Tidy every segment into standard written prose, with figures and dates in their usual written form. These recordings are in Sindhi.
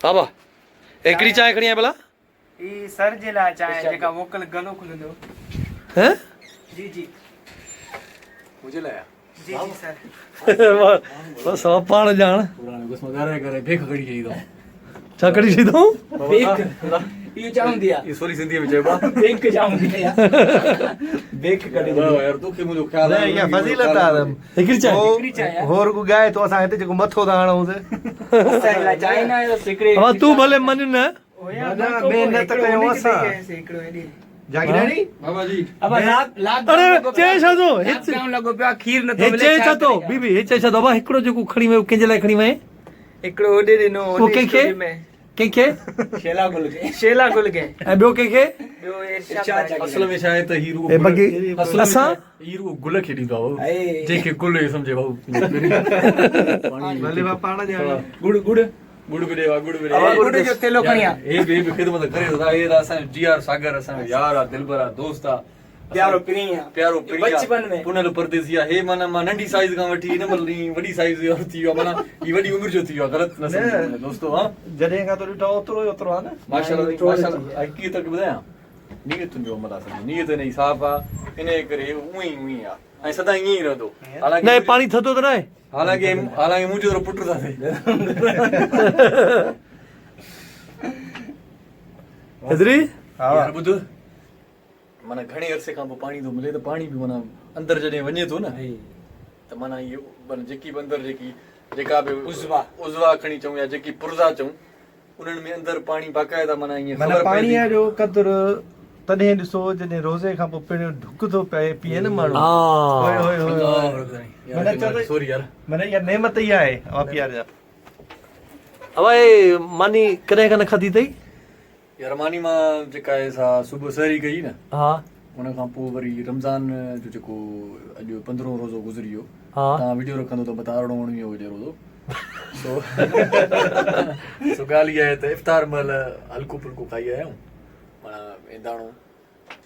بابا هڪڙي چانهه کڻي آئين ڀلا. هي سر جي لاء چانهه جيڪا ووڪل گلو کلندو. هه؟ جي جي. منهنجي لاء آ. جي جي سر. بس پاڻ ڄاڻ. پراڻو قسم ڳارائي ڳارائي بيک ڪڍي ڇڏي اٿئون. ڇا ڪڍي ڇڏي اٿئون؟ بيک اهو ڇا هوندي آ؟ اهو سولي سنڌيء ۾ چئبو آ. بيک ڇا هوندي آ؟ بيک ڪڍي ڇڏي. واهه يار توکي منهنجو خيال نه اها فضيلت آ هڪڙي چانهه. هڪڙي چانهه آ. هو رڳو ڳائي ٿو اسان هتي جيڪو مٿو ٿا هڻئونس. اسان جي لاء چانهه نه آيو هڪڙي. بابا تون ڀلي مڃ نه. نه محنت ڪيون اسان. جاگيراڻي. بابا جي. ابا لاڪ لاڪ اڙي چئي ڇا ٿو؟ لاڪ ڊائون لڳو پيو آ کير نٿو هي ملي چئي ڇا ٿو؟ بي بي هي چئي ڇا ٿو؟ ابا هڪڙو جيڪو کڻي ويو ڪنهن جي لاء کڻي وئين؟ هڪڙو هوڏي ڏنو اهو ڪنهن کي؟ ڪنهن کي؟ شيلا گل کي. شيلا گل کي. ۽ ٻيو ڪنهن کي؟ ٻيو ارشاد ڀائي. اصل ۾ ڇا آهي ته هي رڳو گل اسان هي رڳو گل کي ڏيندو آهي ڀائو جنهن کي گل سمجهي ڀائو ڀلي ڀا پاڻ ڄاڻي. ڳڙ ڳڙ ڳڙ به ڏي وا ڳڙ به ڏي. ابا ڳڙ جو ٿيلهو کڻي آ. هي به هي به خدمت ڪري ٿو هي ته اسان جو جي آر ساگر اسان جو يار آ دلبر آ دوست آ. پيارو پرين آ. پيارو پرين آ. بچپن ۾. پنهل پرديسي آ. هي معنيٰ مان ننڍي سائيز کان وٺي هن مهل تائين وڏي سائيز جو ٿي ويو آ معنيٰ هي وڏي عمر جو ٿي ويو آ غلط نه سمجهو منهنجا دوستو ها. جڏهن کان تو ڏٺو آ اوترو ئي اوترو آ نه. ماشاءالله ماشاءالله حقيقت توکي ٻڌايان نيتن جو عمل آ سمجهه نيت هن جي صاف آ انهي ڪري هي اونئين ئي اونئين آ ۽ سدائين ائين ئي رهندو حالانڪه نه هي پاڻي ٿڌو ته ناهي. حالانڪه حالانڪه مون جيترو پٽ ٿا ٿئي. حيدري. يار ٻڌ معنيٰ گهڻي عرصي کان پوء پاڻي ٿو ملي ته پاڻي به معنيٰ اندر جڏهن وڃي ٿو نه ته معنيٰ اهي معنيٰ جيڪي به اندر جيڪي جيڪا به عضوا عضوا کڻي چئون يا جيڪي پرزا چئون انهن ۾ اندر پاڻي باقاعده معنيٰ ائين معنيٰ خبر پئي پاڻيء ٿي جو قدر تڏهن ڏسو جڏهن روزي کان پوء پهريون ڍڪ ٿو پئي پيئي نه ماڻهو هوئي هوئي هوئي هوئي معنيٰ چئو ته سوري يار معنيٰ اها نعمت ئي آهي اوهان پيار جا. ابا هي ماني ڪڏهن کان نه کاڌي اٿئي؟ يار ماني مان جيڪا آهي سا صبح سحري ڪئي نه ها ان کان پوء وري رمضان جو جيڪو اڄ پندرهون روزو گذري ويو ها تان ويڊيو رکندو ته متان ارڙهون اڻويهون هجي روزو سو سو ڳالهه اها آهي ته افطار مهل هلڪو ڦلڪو کائي آيا آهيون معنيٰ هنداڻو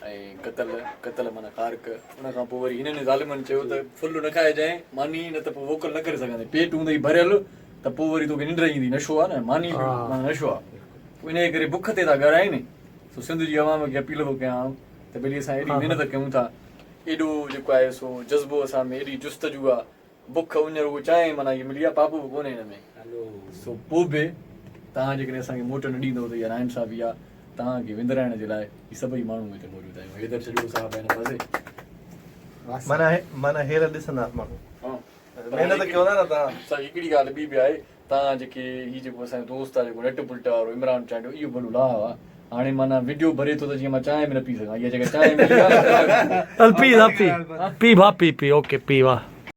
۽ ڪتل ڪتل معنيٰ کارڪ ان کان پوء وري هنن ظالمن چيو ته ڦل نه کائجانء ماني نه ته پوء ووڪل نه ڪري سگهندين پيٽ هوندئي ڀريل ته پوء وري توکي ننڊ ايندي نشو آ نه ماني به معنيٰ نشو آ پوء انهيء ڪري بک تي ٿا ڳالهائين سو سنڌ جي عوام کي اپيل ٿو ڪيان آئون ته ٻيلي اسان ايڏي محنت ڪيون ٿا ايڏو جيڪو آهي سو جذبو اسان ۾ ايڏي جستجو آ بک اڃ رڳو چانهه معنيٰ هي ملي آ پاپو به ڪونهي هن ۾ سو پوء به توهان جيڪڏهن اسان کي موٽ نه ڏيندؤ ته اها ناانصافي آ توهان کي وندرائڻ جي لاء هي سڀئي ماڻهو هتي موجود آهيون حيدر چڄڙو صاحب آهي هن پاسي. معنيٰ معنيٰ هيل ڏسنداس ماڻهو ها محنت ڪيو ٿا نه توهان. سائين هڪڙي ڳالهه ٻي به آهي توهان جيڪي هي جيڪو اسان جو دوست آهي جيڪو نٽ بلٽ وارو عمران چانڊيو اهو ڀلو لاهه آ هاڻي معنيٰ وڊيو ڀري ٿو ته جيئن مان چانهه به نه پي سگهان اها جيڪا چانهه ملي آ هل پي ڀا پي پي ڀا پي پي اوڪي پي واهه.